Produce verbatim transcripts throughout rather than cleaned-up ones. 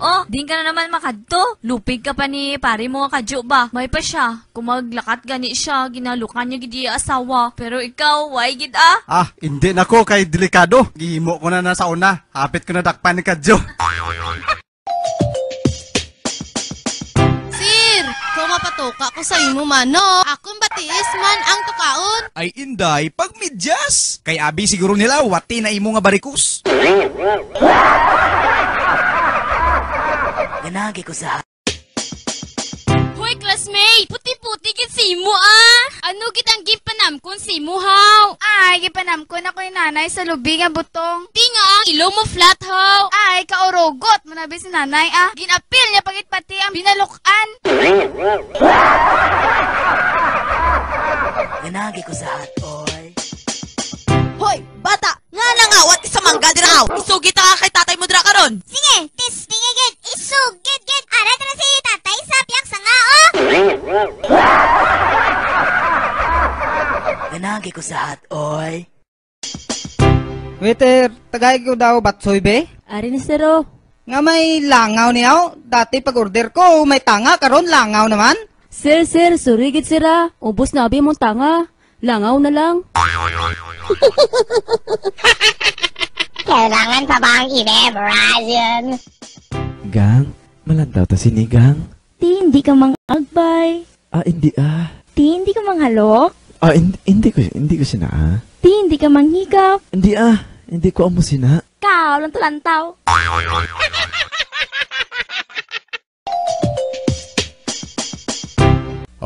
Oh, din ka na naman makadto. Lupig ka pa ni pare mo nga kadyo ba? May pa siya. Kung maglakat gani siya, ginalukan niya gid iya asawa. Pero ikaw, way gid ah. Ah, hindi na ko kay delikado. Gihimo ko na na sa una. Hapit ko na dakpan ni kadyo. Sir, kung mapatuka ko sa imo mano, akon batiis man ang tukaon. Ay, inday, pagmedyas. Kay abi siguro nila, wati na imo nga barikos. Ganagi ko sa Hoy, classmate! Puti-puti gid si imo, ah! Ano gid ang ginpanamkon si imo, haw? Ay, ginpanamkon ako ni nanay sa lubi nga butong. Ti nga ang ilong mo flat, haw? Ay, kaurugot mo na bi si nanay, ah. Ginapil niya pa gid pati ang binalok-an. Ganagi ko sa hot, oy. Hoy, bata! Nga nangawat ka sa mangga dira, aw? Isugi ta ka kay tatay mo dira karon. Sige, tis, sige gid. Isugid gid. Ara dira si tatay sa pihak sanga, oh. Ganagi ko sa hot, oy. Waiter, tagay ko daw batsoy, be. Ari ni sir, oh. Nga may langaw niya, oh. Dati pag-order ko, may tanga, karon langaw naman. Sir, sir, sorry gid, sir, ah. Ubos na abi mong tanga. Langaw na lang. Kailangan pa ba ang i-memorize yun? Gang, malantaw ta sini, gang. Ti, hindi ka mang-agbay. Ah, hindi, ah. Ti, hindi ka manghalok. Ah, hin-, hindi ko, hindi ko sina, ah. Ti, hindi ka manghikap. Hindi, ah. Hindi ko amo sina. Kaw, lantaw-lantaw.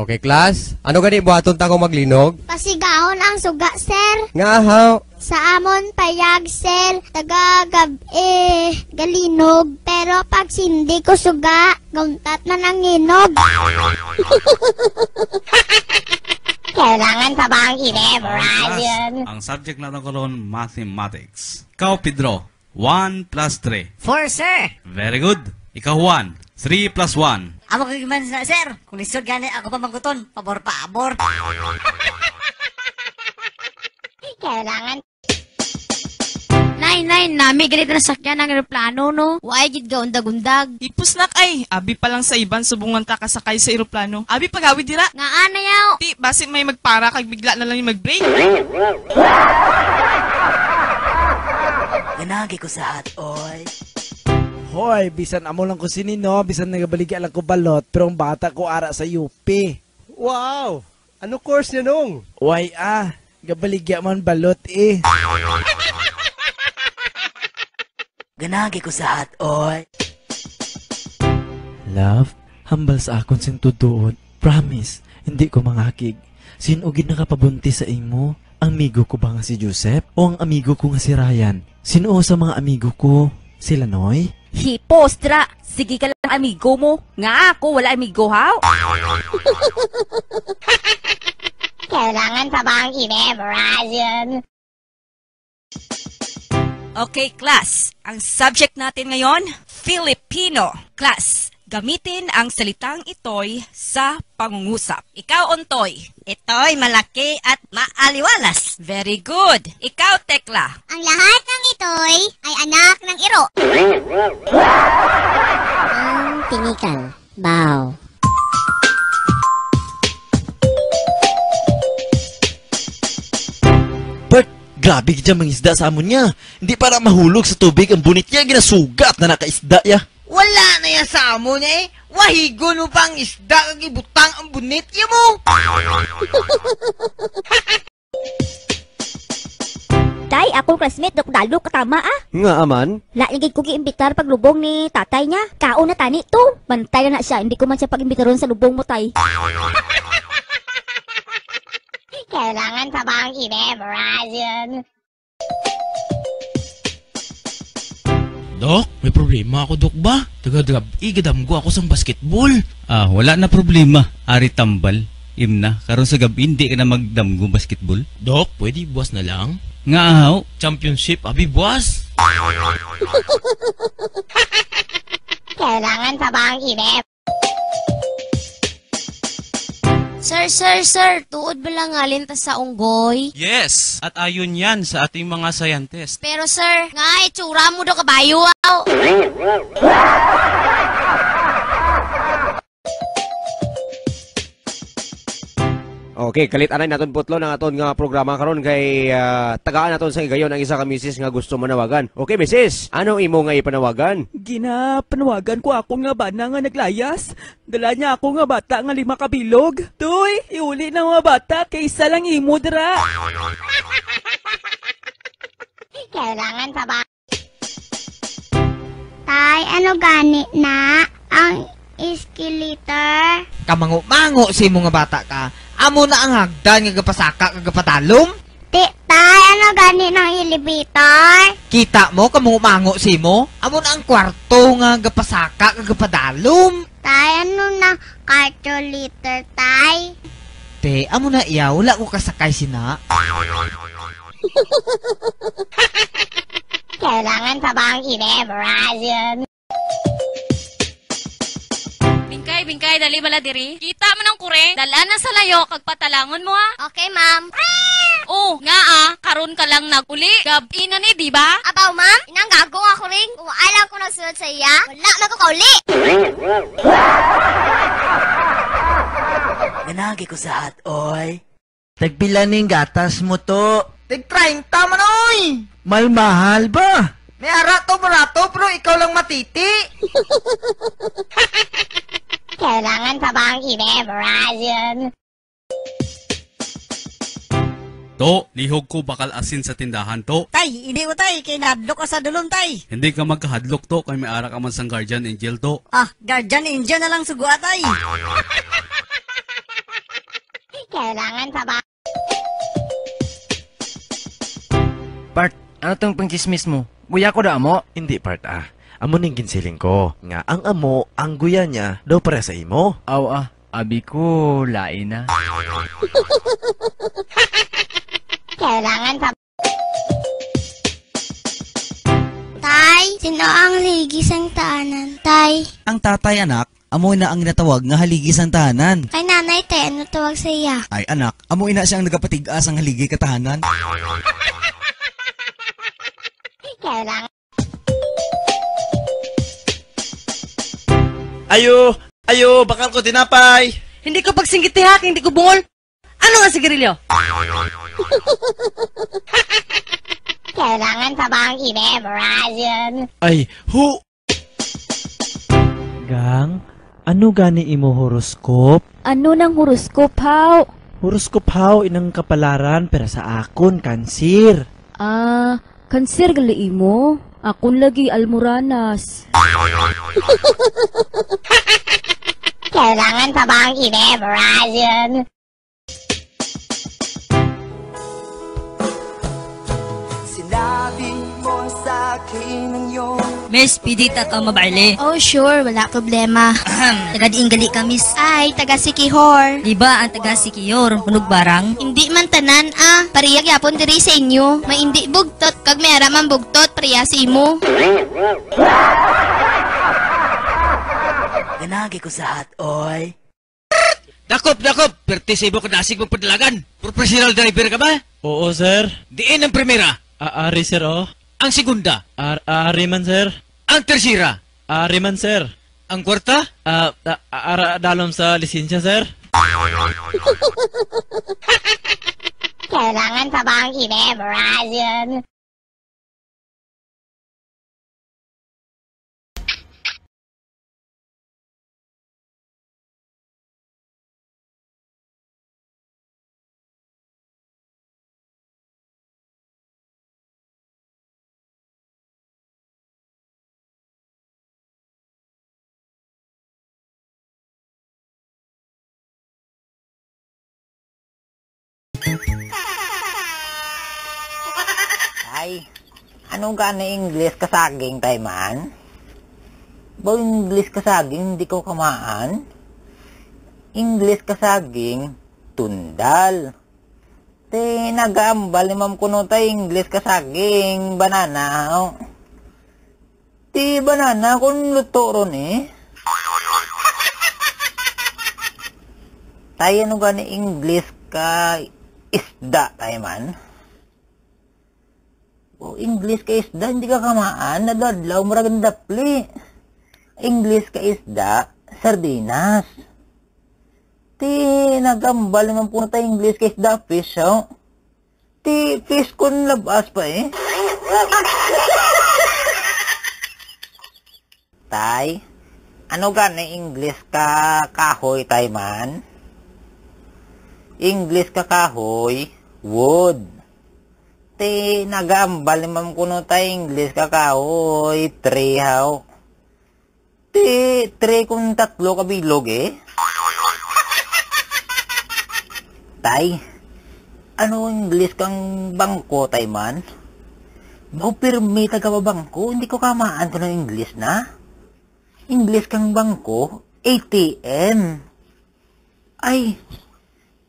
Okay, class. Ano gani buhaton ta kung maglinog? Pasigahon ang suga, sir. Nga, haw? Sa amon payag, sir, taga gab-i galinog, pero pag sindi ko suga, gauntat man ang nginog. Kailangan pa ba ang i-memorize Class, yun? Ang subject natin karon, mathematics. Ikaw, Pedro, one plus three. Four, sir. Very good. Ikaw, Juan, three plus one. Amo ko man na, sir. Kung lisod gani ako pa mangguton, pabor-pabor. Kailangan. Nay, nay, nami gani na sakyan ang eroplano, no? Wa gid gaundag-undag. Ipos, nak, ay. Abi pa lang sa iban, subong man ta kasakay sa eroplano. Abi, pagawid dira. Nga ana yaw. Ti, basi may magpara kag bigla na lang yung mag-brake. Ganagi ko sa hot, oy. Hoy, bisan amo lang ko sini, no? Bisan nagabaligya lang ko balot, pero ang bata ko ara sa U P. Wow! Ano course niya, Nong? Why, ah? Gabaligya man balot, eh. Ganagi ko sa hot, oy. Love, hambal sa akon sing tuod-tuod. Promise, hindi ko mangakig. Sin-o gid nakapabuntis sa imo? Ang amigo ko ba nga si Joseph o ang amigo ko nga si Ryan? Sin-o sa mga amigo ko? Sila, Noy? Hipos, dra! Sige ka lang amigo mo. Nga ako, wala amigo, haw? Kailangan pa ba ang i-memorize yun? Okay, class. Ang subject natin ngayon, Filipino. Class, gamitin ang salitang itoy sa pangungusap. Ikaw, Ontoy. Itoy malaki at maaliwalas. Very good. Ikaw, Tekla. Ang lahat ng itoy ay anak ng iro. Ang tinikan. Baw. Bert, grabe gid ang mga isda sa amon niya. Hindi para mahulog sa tubig ang bunit niya, ginasugat na nakaisda ya. Wala na yan sa amo niya eh. Wahigon mo pa ang isda kag ibutang ang bunit niya mo. Tay, akong classmate, Doc Dalo, katama, ah. Nga aman? La, lagi ko giimbitar paglubong ni tatay niya. Kaon na tani to. Bantay na na siya, hindi ko man siya pag-imbitaron sa lubong mo, tay. Kailangan pa ba ang i-memorize yun? Dok, may problema ako, Dok, ba? Taga gab-i, gadamgo ako sang basketball. Ah, wala na problema, Ari Tambal. Imna, karon sa gab-i, hindi ka na magdamgo basketball. Dok, pwede buwas na lang? Nga ahaw? Championship, abi buwas. Kailangan pa ba ang inip? Sir, sir, sir, tuod bala nga halin ta sa unggoy? Yes, at ayon yan sa ating mga scientist. Pero sir, nga itsura mo do kabayo, aw. Okay, kalit anay naton putlon ang aton nga programa karon kay, ah, tagaan naton sa higayon ang isa ka misis nga gusto manawagan. Okay, misis, ano imo nga ipanawagan? Ginapanawagan ko akon nga bana nga naglayas. Dala niya ako nga bata nga lima ka bilog. Toy, iuli na mga bata kay isa lang imo dira. Kailangan pa ba? Tay, ano gani na ang escalator? Kamango-mango sa imo nga bata ka. Amo na ang hagdan nga gapasaka kag gapadalom. Ti, tay, ano gani ng elevator? Kita mo, kamungo-mango si mo? Amo na ang kwarto nga gapasaka kag gapadalom. Tay, ano na calculator, tay? Te, amo na iya, wala ko kasakay sina. Kailangan pa ba ang i-memorize yun? Bingkay, bingkay, dali bala diri. Kita man ang kureng, dala na sa layo kag patalangon mo, ha? Okay, ma'am. Oh, nga, ah, karon ka lang nag-uli. Gab-i na ni, di ba? Abaw, ma'am, inang gago nga kureng. Kung ay lang ko nagsunod sa iya, wala man ko kauli. Ganagi ko sa hot, oy. Tagpila ning gatas mo to? Tig treinta man, oy! Mahal-mahal ba? May ara to barato, pero ikaw lang matiti. Kailangan pa ba ang i-memorize yun? To, lihog ko bakal asin sa tindahan, to. Tay, hindi mo, tay. Kay nahadlok ka sa dulom, tay. Hindi ka magkahadlok, to, kay may ara ka man sang guardian angel, to. Ah, guardian angel na lang sugua, tay. Kailangan pa ba? Part, ano tong pangchismis mo? Guya ko da mo? Hindi, part, ah. Amo ning ginsiling ko, nga ang amo, ang guya niya, daw para sa imo. Aw, ah, abi ko, lain na. Kailangan pa. Tay, sino ang ligi sang tahanan, tay? Ang tatay, anak, amo na ang ginatawag nga haligi sang tahanan. Kay nanay, te, ano tawag sa iya? Ay, anak, amo ina siya ang nagapatig-a sang haligi ka tahanan. Kailangan. Ayo, ayo, bakal ko tinapay. Hindi ko pagsinggiti ha, hindi ko bungol. Ano nga sigarilyo? Kailangan pa ba ang i-memorize yun? Ay, hu- Gang, ano gani imo horoskop? Ano nang horoskop, haw? Horoskop, haw, inang kapalaran, pero sa akon, kansir. Ah, kansir gali imo? Akon lagi, almoranas. Kailangan pa ba ang i-memorize yun? Sinabi mo sa akin ang iyong Miss, pwede ta ka mabaile? Oh, sure. Wala problema. Ahem. Taga diin gali ka, Miss? Ay, taga Siquijor. Di ba ang taga Siquijor, manugbarang? Hindi man tanan, ah. Pareha gyapon diri sa inyo. May hindi bugtot, kag may ara man bugtot, pareha sa imo. Ganagi ko sa hot, oy. Dakop, dakop! Perti sa imo kadasig magpadalagan. Professional driver ka ba? Oo, sir. Diin ang primera? A-, ari, sir, oh. Ang segunda? Ar-, ari man, sir. Ang tersera? Ari man, sir. Ang kwarta? Ah, a-, ara, dalom sa lisensya, sir. Kailangan pa ba ang i-memorize yun? Ay, ano gani English ka saging, tay man? Ba English ka saging, hindi ko kamaan. English ka saging, tundal. Ti nagaambal ni Ma'am kuno tay English ka saging, banana, oh. Ti banana kun luto ron, eh. Tay, ano gani English ka isda, tay man? O, English ka isda, hindi ka kamaan, nadadlaw, murag nadapli. English ka isda, sardinas. Ti, nagambal naman po na tayo English ka isda, fish, oh. Ti, fish kun labas pa, eh. Tay, ano gani English ka kahoy, tay man? English ka kahoy, wood. Ti, nagambal ni ma'am kuno tay English ka kahoy, tree, haw. Ti, tree kun tatlo ka bilog, eh. Tay, ano English kang bangko, tay man? Mao pirmi taga bangko, hindi ko kamaan kung ano English na. English kang bangko, A T M. Ay,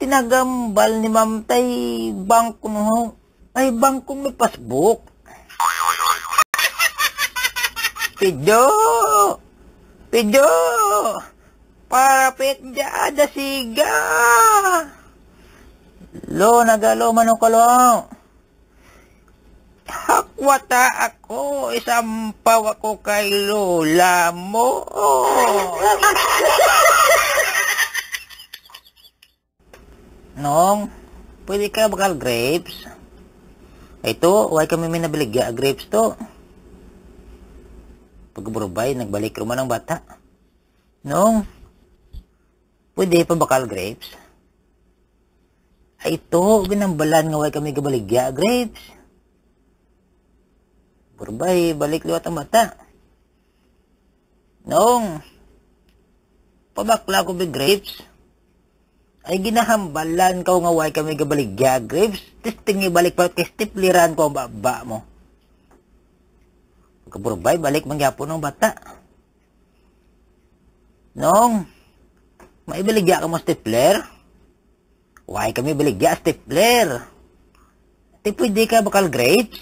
tinagambal ni ma'am tay bangko no. Ay, bangko may passbook. Pido! Pido! Parapit dyan, dasiga! Lo, nagalo, manukalo. Hakwata ako, isampaw ako kay lola mo. Nong, pwede ka bakal grapes? Ay to, why kami may nabaligya grapes to? Pagkaburubay, nagbalik ruman ang bata. Nong, pwede pa bakal grapes? Ay to, ginambalan nga why kami gabaligya grapes. Burbay, balik liwat ang bata. Nong, pabakla ko big grapes. Ay ginahambalan ko nga why kami gabaligya grapes. Testing ni balik pa kay stipliran ko ang baba mo. Kaburbay, balik mangyapon ang bata. Nong, may baligya ka mo stipler? Why kami baligya stipler? Ti pwede ka bakal grapes?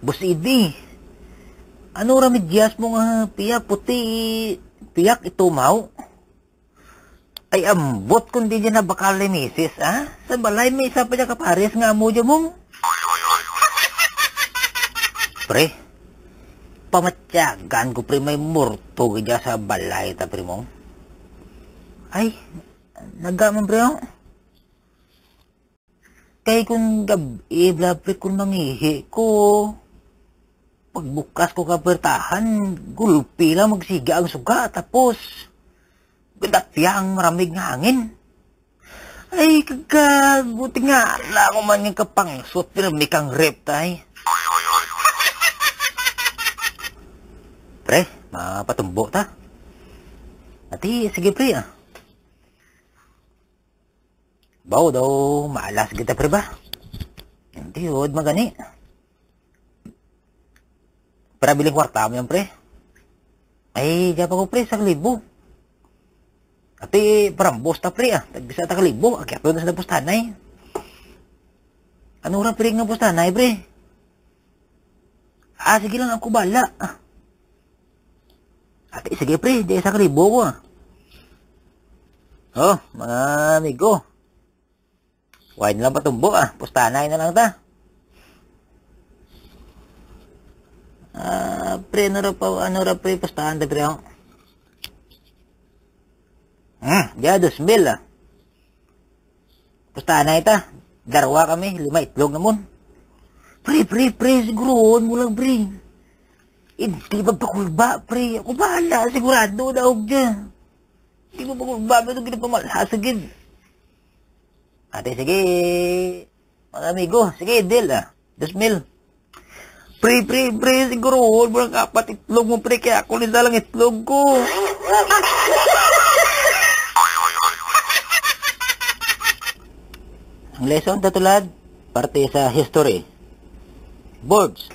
Boss Eddie, ano ra medyas mo nga piyak puti, piyak itumaw? Ay, ambot kung di dyan na bakal ni misis, ah? Sa balay may isa pa dyan kapares nga amo dyan mong. Pre, pamatyagan ko, pre, may murto ka dyan sa balay ta, pre, mong. Ay, naga man, pre, oh. Kay kung gab-i, bla, pre, kung mangihi ko, pagbukas ko ka pertahan, gulpi lang magsiga ang suga, tapos gadapya ang maramig nga hangin. Ay, kagag, buti nga, ala ko man nga kapangsot, pirmi kang rep, tay. Pre, mapatumbo ta. Ati, sige, pre, ah. Baw daw, maalas kita, pre, ba? Hindi, huwag magani. Para biling kwarta mo yan, pre. Ay, diya pa ko, pre, sa kalibo. Ati, parambos ta, pre, ah. Tagbisa ta kalibo. Akyat na sa pustanay. Ano ra, pre, nga pustanay, pre? Ah, sige lang, ako bala. Ah. Ati, sige, pre, di sa kalibo ko, ah. Oh, mga amigo. Why na lang patumbo, ah. Pustanay na lang ta. Ah, pre, ano ra pa, ano ra, pre, pustahan ta, pre, oh. Hmm, diya, dos mil, ah. Pustanay ta. Darwa kami, lima itlog namon. Pre, pre, pre, sigurohon mo lang, pre. Hindi magpakulba, pre. Ako bahala, sigurado na ako dyan. Hindi mo pakulba, pero ginapamalhas agad. Ate, sige. Mga amigo, sige, deal, ah. Dos mil. Pre, pre, pre, sigurohon mo lang apat itlog mo, pre, kaya ako ni lang itlog ko. Ang lesson tatulad, parte sa history. Boards,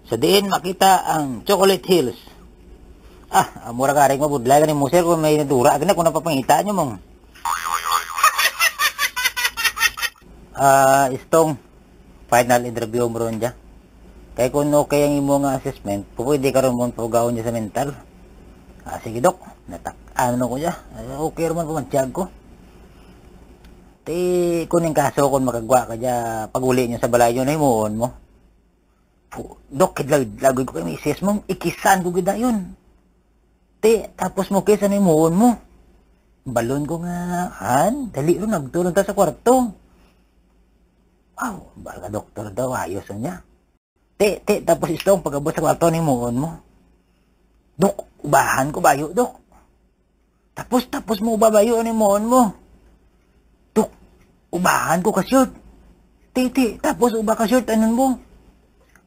sa diin makita ang Chocolate Hills. Ah, mura garing mabudlay ka ni mo, sir, kung may nadura, gina, kung napapangita nyo mong. Ah, Istong, final interview mo ron dya. Kay kung okay ang imo nga assessment, pwede ka ron mo pagawon dya sa mental. Ah, sige, Dok. Natak. Ano ko dya? Ay, okay ra man ko, mantyag ko. Ti, kuning kaso kung makagwa ka dya, pag-uli nyo sa balay nyo, nahimuon mo. Pu-, Dok, kidlag-, lagoy ko kay misis mo, ikisan ko gid dayon. Ti, tapos mo, kisa nahimuon mo. Balon ko nga, Han, dali ron, nagtulog ta sa kwarto. Wow, bala doktor daw, ayos na niya. Ti, ti, tapos isto ang pag-abot sa kwarto, nahimuon mo. Dok, ubahan ko bayo, Dok. Tapos, tapos mo uba bayo, nahimuon mo. Dok, ubahan ko ka short. Ti, ti, tapos uba ka short, anon mo.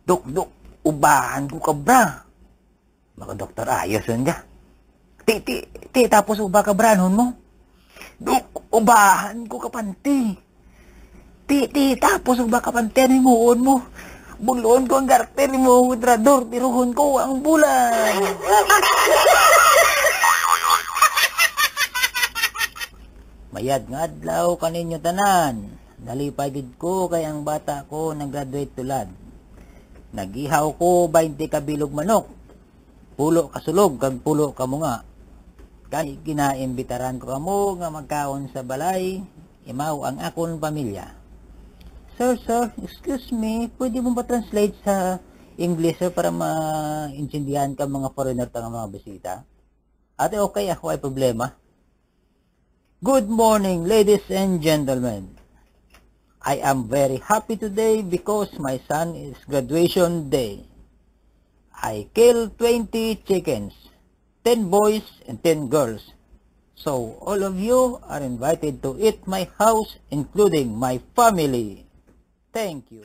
Dok, Dok, ubahan ko ka bra. Mga doktor, ayos yun ka. Ti, ti, ti, tapos uba ka bra, anon mo. Dok, ubahan ko ka panty. Ti, ti, tapos uba ka panty, nahimuon mo. Bulon ko ang garter mo, Dok, tiruhon ko ang bulan. Mayad nga adlaw kaninyo tanan. Nalipay gid ko kay ang bata ko nag-graduate tulad. Nag-ihaw ko twenty ka bilog manok. Pulo ka sulog kag pulo ka munga. Kay ginaimbitaran ko kamo nga magkaon sa balay, imaw ang akon pamilya. Sir, sir, excuse me, pwede mo ba translate sa English, sir, para maintindihan ka mga foreigner ta nga mga bisita? Ate, okay, ako ay problema. Good morning, ladies and gentlemen. I am very happy today because my son is graduation day. I kill twenty chickens, ten boys and ten girls. So all of you are invited to eat my house, including my family. Thank you.